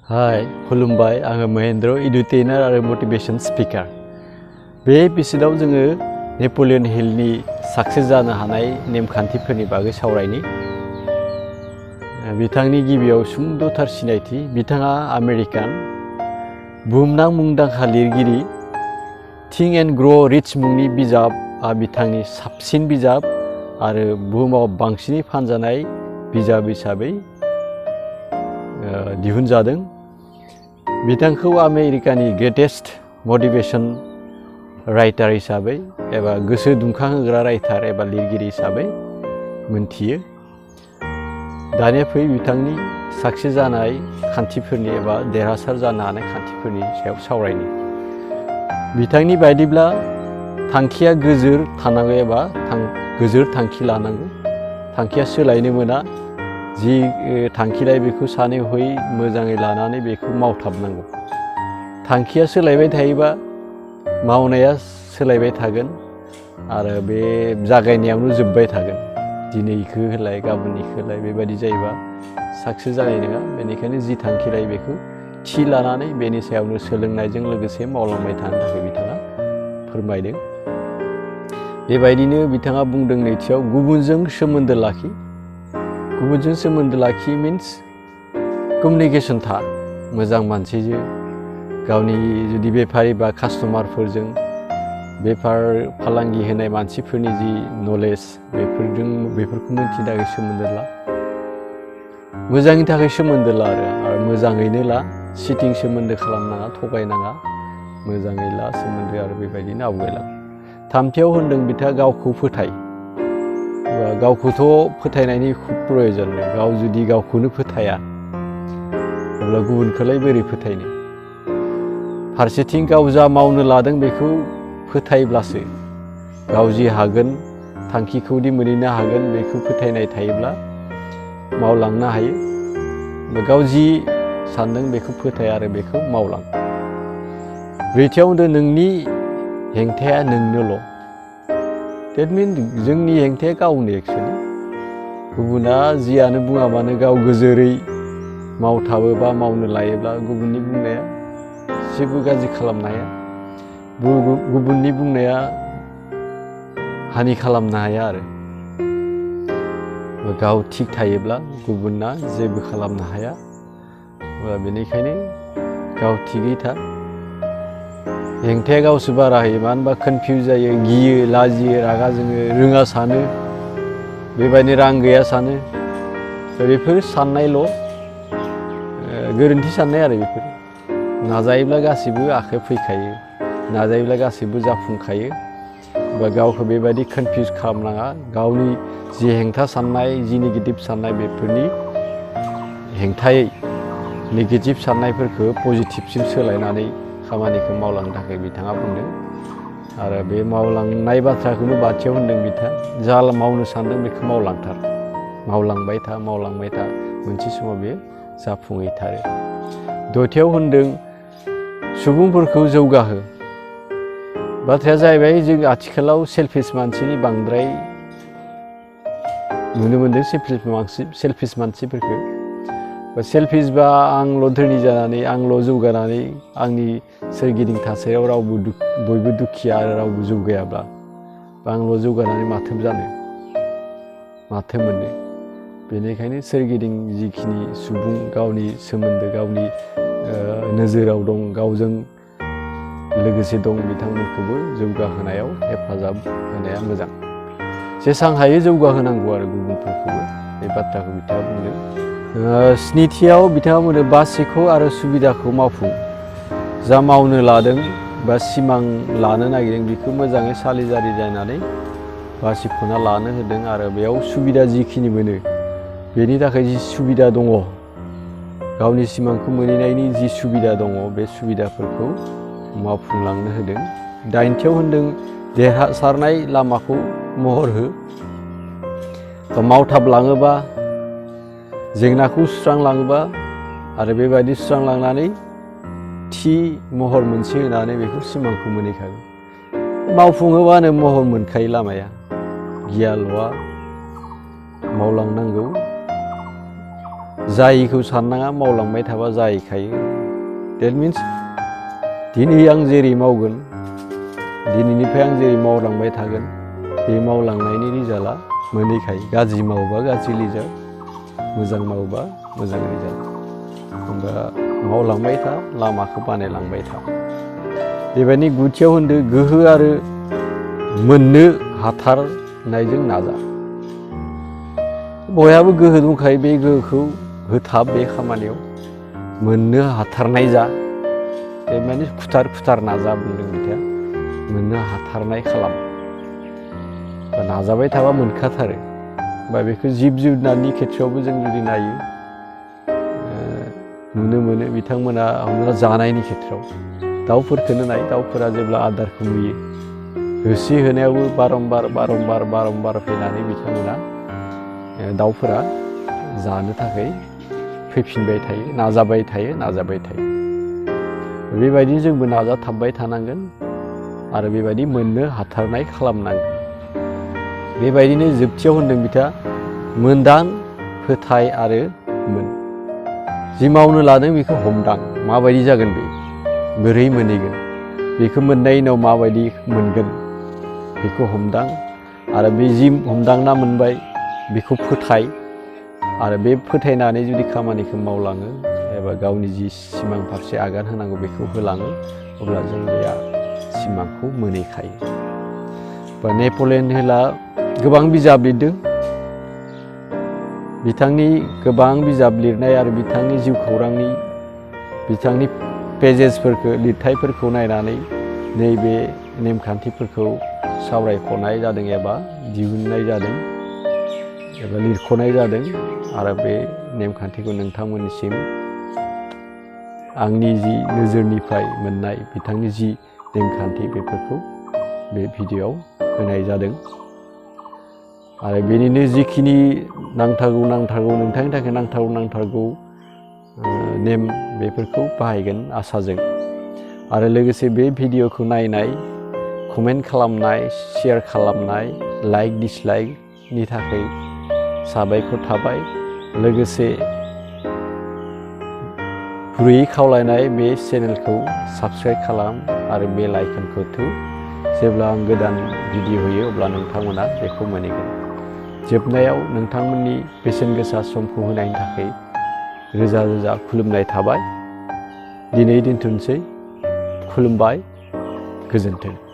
हाय खुलुमबाय आङो महेन्द्र इडुटेइनार आरो मोटिवेशन स्पिकार। बे एपिसोडआव जोङो नेपोलियन हिलनि साक्सेस जानो हानाय नेमखान्थिफोरनि बागै सावरायनि। बिथांनि गिबियाव सुंद'थार सिनायथि। बिथाङा आमेरिकान बुहुमनां मुंदांखा लिरगिरि। थिंक एन्ड ग्र' रिच मुंनि बिजाबआ बिथांनि साबसिन बिजाब आरो बुहुमाव बांसिनै फानजानाय बिजाब हिसाबै दिहुनजादों। बिथांखौ आमेरिकानि ग्रेटेस्ट मोटिवेशन राइटार हिसाबै एबा गोसो दुंखांहोग्रा राइटार एबा लिरगिरि हिसाबै मोनथियो। दानिया फै बिथांनि साक्सेस जानाय खान्थिफोरनि एबा देरहासार जानो हानाय खान्थिफोरनि सायाव सावरायनि। बिथांनि बायदिब्ला थांखिया गोजोर थानांगौ एबा गोजोर थांखि लानांगौ। थांखिया सोलायनो मोना। जि थांखि लायो बेखौ सानै हयै मोजाङै लानानै बेखौ मावथाबनांगौ। थांखिया सोलायबाय थायोबा मावनाया सोलायबाय थागोन आरो बे जागायनायावनो जोबबाय थागोन। दिनै इखो होलाय गाबोन इखो होलाय बेबायदि जायोबा साक्सेस जानाय नङा। बेनिखायनो जि थांखि लायो बेखौ थि लानानै बेनि सायावनो सोलोंनायजों लोगोसे मावलांबाय थानो थाखाय बिथाङा फोरमायदों। बेबायदिनो बिथाङा बुंदों नैथियाव गुबुनजों सोमोन्दो लाखि। गुबुनजों सोमोन्दो लाखि मिन्स कमिउनिकेसन था मोजां मानसिजों। गावनि जुदि बेफारि बा कास्टमारफोरजों बेफार फालांगि होनाय मानसिफोरनि जि नलेज बेफोरखौ मिथिनो थाखाय सोमोन्दो ला। मोजांनि थाखाय सोमोन्दो ला आरो मोजाङैनो ला। सिटिं सोमोन्दो खालामनाङा, थगायनाङा। मोजाङै ला सोमोन्दो आरो बेबायदिनो आवगायलां। थामथियाव होनदों बिथाङा गावखौ फोथाय। गावखौथ' फोथायनायनि खुब प्रयजन। गाव जुदि गावखौनो फोथाया अब्ला गुबुनखौलाय बोरै फोथायनो। फारसेथिं गाव जा मावनो लादों बेखौ फोथायब्लासो गाव जि हागोन थांखिखौदि मोनहैनो हागोन बेखौ फोथायनाय थायोब्ला मावलांनो हायो। गाव जि सानदों बेखौ फोथाय आरो बेखौ मावलां। ब्रैथियाव होनदों नोंनि हेंथाया नोंनोल'। देट मिन जोंनि हेंथाया गावनो एक्सुवेलि। गुबुना जियानो बुङा मानो गाव गोजोरै मावथाबोबा मावनो लायोब्ला गुबुननि बुंनाया जेबो गाज्रि खालामनो हाया। गुबुननि बुंनाया हानि खालामनो हाया आरो गाव थिग थायोब्ला गुबुना जेबो खालामनो हाया। बेनिखायनो गाव थिगै था। हेंथाया गावसो बारा होयो। मानो होनबा कनफिउज जायो, गियो, लाजियो, रागा जोङो, रोङा सानो, बेबायदिनो रां गैया सानो। बेफोर साननायल' गोरोन्थि साननाय आरो बेफोर। नाजायोब्ला गासिबो आखाइयाव फैखायो। नाजायोब्ला गासिबो जाफुंखायो। गावखौ बेबायदि कनफिउज खालामनाङा। गावनि जि हेंथा साननाय, जि नेगेटिभ साननाय बेफोरनि हेंथायै नेगेटिभ साननायफोरखौ पजिटिभसिम सोलायनानै खामानिखौ मावलांनो थाखाय बिथाङा बुंदों। आरो बे मावलांनाय बाथ्राखौनो बाथियाव होनदों बिथाङा जा मावनो सानदों बेखौ मावलांथार। मावलांबाय था मावलांबाय था मोनसे समाव बेयो जाफुंहैथारो। दथियाव होनदों सुबुंफोरखौ जौगाहो। बाथ्राया जाहैबाय जों आथिखालाव सेल्फिश मानसिनि बांद्राय नुनो मोनदों। सेल्फिश मानसिफोरखौ सेल्फिश बा आंल' धोनि जानानै आंल' जौगानानै आंनि सोरगिदिं थासारियाव बयबो दुखिया आरो रावबो जौगायाब्ला बा आंल' जौगानानै माथो जानो माथो मोननो। बेनिखायनो सोरगिदिं जिखिनि सुबुं गावनि सोमोन्दो गावनि नोजोराव दं, गावजों लोगोसे दं, बिथांमोनखौबो जौगाहोनायाव हेफाजाब होनाया मोजां। जेसां हायो जौगाहोनांगौ आरो गुबुनफोरखौबो। बे बाथ्राखौ बिथाङा बुंदों। स्निथियाव बिथाङा बुंदों बासिखौ आरो सुबिदाखौ मावफुं। जा मावनो लादों बा सिमां लानो नागिरदों बेखौ मोजाङै सालिजारि जानानै बासिख'ना लानो होदों आरो बेयाव सुबिदा जिखिनि मोनो बेनि थाखाय जि सुबिदा दङ, गावनि सिमांखौ मोनहैनायनि जि सुबिदा दङ बे सुबिदाफोरखौ मावफुंलांनो होदों। दाइनथियाव होनदों देरहासारनाय लामाखौ महर हो। मावथाबलाङोबा जेंनाखौ सुस्रांलाङोबा आरो बेबायदि सुस्रांलांनानै थि महर मोनसे होनानै बेखौ सिमांखौ मोनहैखागोन। मावफुङोबानो महर मोनखायो लामाया। गियाल'आ मावलांनांगौ। जायिखौ साननाङा मावलांबाय थाबा जाहैखायो that means दिनै आं जेरै मावगोन दिनैनिफ्राय आं जेरै मावलांबाय थागोन बे मावलांनायनि रिजाल्टआ मोनहैखायो गाज्रि मावोबा गाज्रि रिजाल्ट मोजां मावोबा मोजां रिजाल्ट होमबा मावलांबाय था लामाखौ बानायलांबाय था बेबायदि गुथियाव होनदो गोहो आरो मोननो हाथारनायजों नाजा बयहाबो गोहो दंखायो बे गोहोखौ होथाब बे खामानियाव मोननो हाथारनाय जा बे माने खुथार नाजा बुंदों बिथाङा मोननो हाथारनाय खालाम नाजाबाय थाबा मोनखाथारो बा बेखौ जिब जुनारनि खेथ्रआवबो जों जुदि नायो नुनो मोनो बिथांमोना हमना जानायनि खेथ्रआव दाउफोरखौनो नाय दाउफोरा जेब्ला आदारखौ नुयो होसि होनायावबो बारम्बार फैनानै बिथांमोना दाउफोरा जानो थाखाय फैफिनबाय थायो नाजाबाय थायो बेबायदिनो जोंबो नाजाथाबबाय थानांगोन आरो बेबायदि मोननो हाथारनाय खालामनांगोन बेबायदिनो जोबथियाव होनदों बिथाङा मोनदां फोथाय आरो मोन जि मावनो लादों बेखौ हमदां माबायदि जागोन बे बोरै मोनहैगोन बेखौ मोननायनि उनाव माबायदि मोनगोन बेखौ हमदां आरो बे जि हमदांना मोनबाय बेखौ फोथाय आरो बे फोथायनानै जुदि खामानिखौ मावलाङो एबा गावनि जि सिमां फारसे आगान होनांगौ बेखौ होलाङो अब्ला जों बे सिमांखौ मोनहैखायो बा नेपलियन हिलआ गोबां बिजाब लिरदों बिथांनि गोबां बिजाब लिरनाय आरो बिथांनि जिउ खौरांनि बिथांनि पेजेसफोरखौ लिरथायफोरखौ नायनानै नैबे नेमखान्थिफोरखौ सावरायख'नाय जादों एबा दिहुननाय जादों एबा लिरख'नाय जादों आरो बे नेमखान्थिखौ नोंथांमोननिसिम आंनि जि नोजोरनिफ्राय मोननाय बिथांनि जि नेमखान्थि बेफोरखौ बे भिडिअ'आव होनाय जादों आरो बेनिनो जिखिनि नांथारगौ नोंथांनि थाखाय नांथारगौ नेम बेफोरखौ बाहायगोन आसाजों आरो लोगोसे बे भिडिअ'खौ नायनाय कमेन्ट खालामनाय शेयार खालामनाय लाइक डिसलाइकनि थाखाय साबायखर थाबाय लोगोसे गुरैयै खावलायनाय बे चेनेलखौ साबस्क्राइब खालाम आरो बेल आइकनखौ थु जेब्ला आं गोदान भिडिअ होयो अब्ला नोंथांमोना बेखौ मोनहैगोन जोबनायाव नोंथांमोननि बेसेन गोसा समखौ होनायनि थाखाय रोजा रोजा खुलुमनाय थाबाय दिनै दोनथ'नोसै खुलुमबाय गोजोन्थों।